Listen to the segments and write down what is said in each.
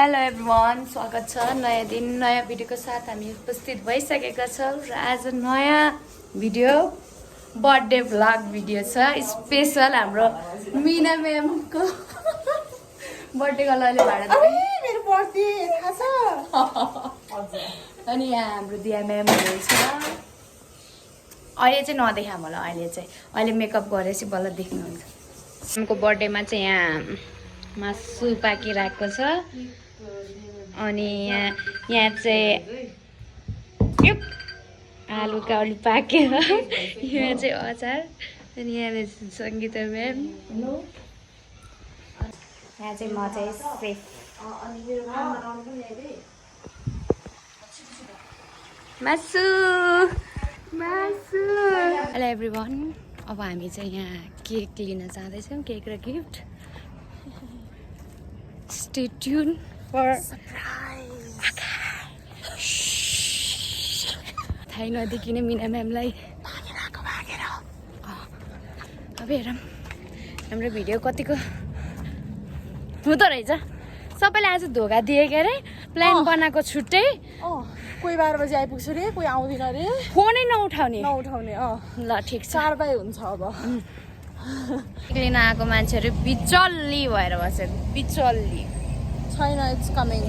Hello everyone, स्वागत छ नयाँ दिन नयाँ भिडियोको साथ हामी उपस्थित भइसकेका छौँ र आज नयाँ भिडियो बर्थडे भ्लग भिडियो छ। स्पेसल हाम्रो मिना म्यामको बर्थडेको अहिले भाडा मेरो बर्थडे थाहा छ। अनि यहाँ हाम्रो दिया म्याम हुनुहुन्छ। अहिले चाहिँ नदेखा मलाई, अहिले मेकअप गरेपछि बल्ल देख्नुहुन्छ। म्यामको बर्थडेमा चाहिँ यहाँ मासु पाकिरहेको छ। अनि यहाँ चाहिँ आलु काउली पाकेर यहाँ चाहिँ अचार। अनि यहाँ सङ्गीता म्याम, यहाँ चाहिँ म चाहिँ सेफ मासु मासु। हेलो एभ्रिवान, अब हामी चाहिँ यहाँ केक लिन जाँदैछौँ, केक र गिफ्ट। स्टे ट्युन फर थाहै नदेखिने मिना म्यामलाई भागेर। अब हेरौँ हाम्रो भिडियो कतिको हुँदो रहेछ। सबैले आज धोका दिए के अरे, प्लान बनाएको छुट्टै। कोही 12 बजी आइपुग्छ रे, कोही आउँदैन रे, फोनै नउठाउने। ल ठिक छ, 4 बाई हुन्छ। अब लिन आएको मान्छेहरू बिचल्ली भएर बसेको, बिचल्ली छैन। It's coming.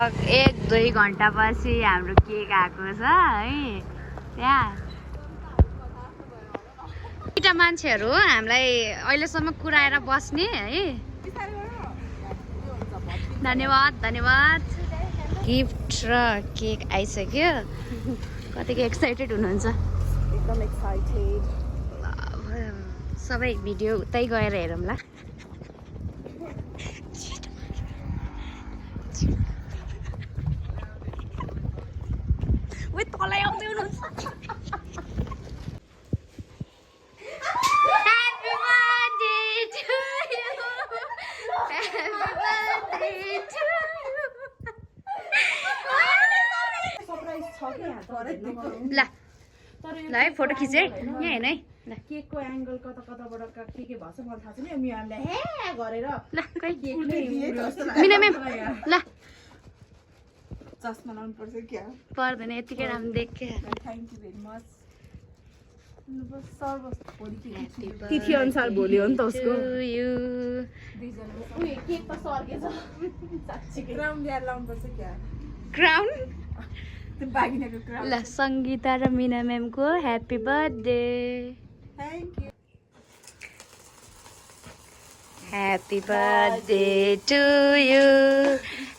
1-2 घन्टा पछि हाम्रो केक आएको छ है। त्यहाँ दुईटा मान्छेहरू हामीलाई अहिलेसम्म कुराएर बस्ने है। धन्यवाद धन्यवाद। गिफ्ट र केक आइसक्यो। कतिको एक्साइटेड हुनुहुन्छ? एकदम एक्साइटेड। सबै भिडियो उतै गएर हेरौँला। वे तलै आउँदै हुनुहुन्छ। Happy birthday to you. Happy birthday to you. Surprise छ के यहाँ ल ल है फोटो खिच है, यहाँ हेर्नु है। ल केकको एंगल कताबाट के भन्छ मलाई थाहा छैन। म्यामले हे गरेर ल खै मिना मिना म्याम ल चस्मा लाउनु पर्छ क्या? पर्दैन, यतिकै राम्रो देख्यो। Thank you very much. तिथि अनुसार भोलि हो नि त उसको। केक त सर्केछ साच्चै। क्राउन ल्याएर लाउनु पर्छ क्या? क्राउन त्यो बागिनेको क्राउन। ल सङ्गीता र मिना म्यामको happy birthday. Thank you. Happy birthday to you.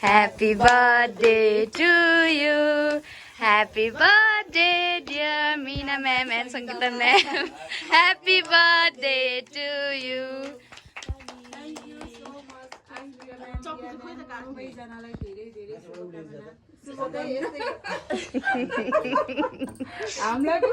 Happy birthday to you. Happy birthday dear Meena ma'am and Sangeeta ma'am. Happy birthday to you. Thank you so much. चक्कु खोइ त काट्दै जनालाई धेरै धेरै शुभकामना। हामीलाई के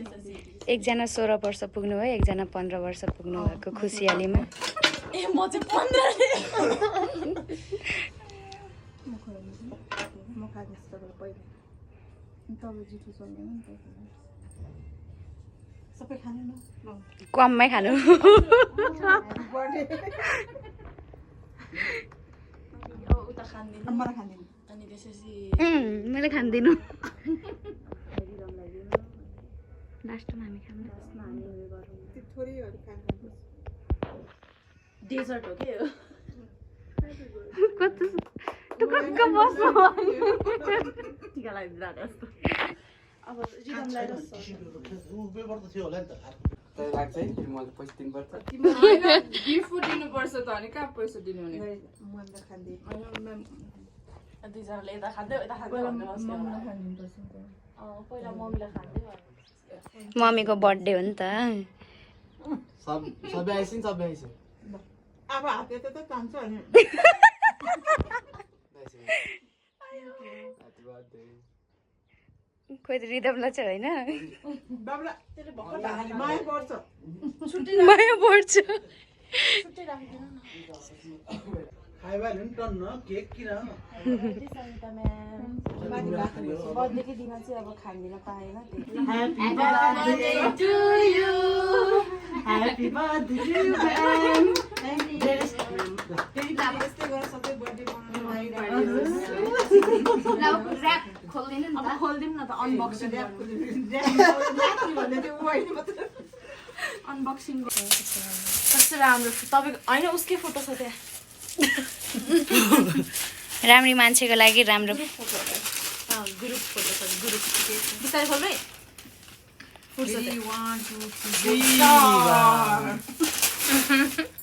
भने एकजना 16 वर्ष पुग्नु भयो, एकजना 15 वर्ष पुग्नु भएको खुसियालीमा। म चाहिँ 15 सबै खानु न, कममै खानु। उता खान्दिन, मलाई खान्दिन। अनि त्यसपछि मैले खान्दिनँ। लास्टमा हामी खानु। डेजर्ट हो के? कस्तो टुक्क बस्नु टिका लगाइदिँदा जस्तो। अब रिदमलाई गिफ्ट दिनुपर्छ त, अनि कहाँ पैसा दिनु हुने? दुईजनाले यता खाँदै यता खाँदै पहिला मम्मीलाई खाँदै भयो। मम्मीको बर्थडे हो नि त। सबै आइसिन सबै आइसिन। अब हाते त चाहन्छ अनि खोइ त रिदमलाई चाहिँ होइन, बाबुला त्यसले भर्खर माया पर्छ। माया पर्छ। बर्थडेकै दिन चाहिँ अब खानदिन पाएन Happy birthday to you. Happy birthday to you. यस्तै गरेर सबै बर्थडे मनाउनु Now wrap खोल्दिनु नि अब त खोल्दिउँ न त अनबक्सिङ अनबक्सिङ कस्तो राम्रो तपाईँको होइन उसकै फोटो छ त्यहाँ राम्री मान्छेको लागि राम्रो ग्रुप फोटो छ ग्रुप बिस्तारै खोल्नु है फुर्सद 1 2 3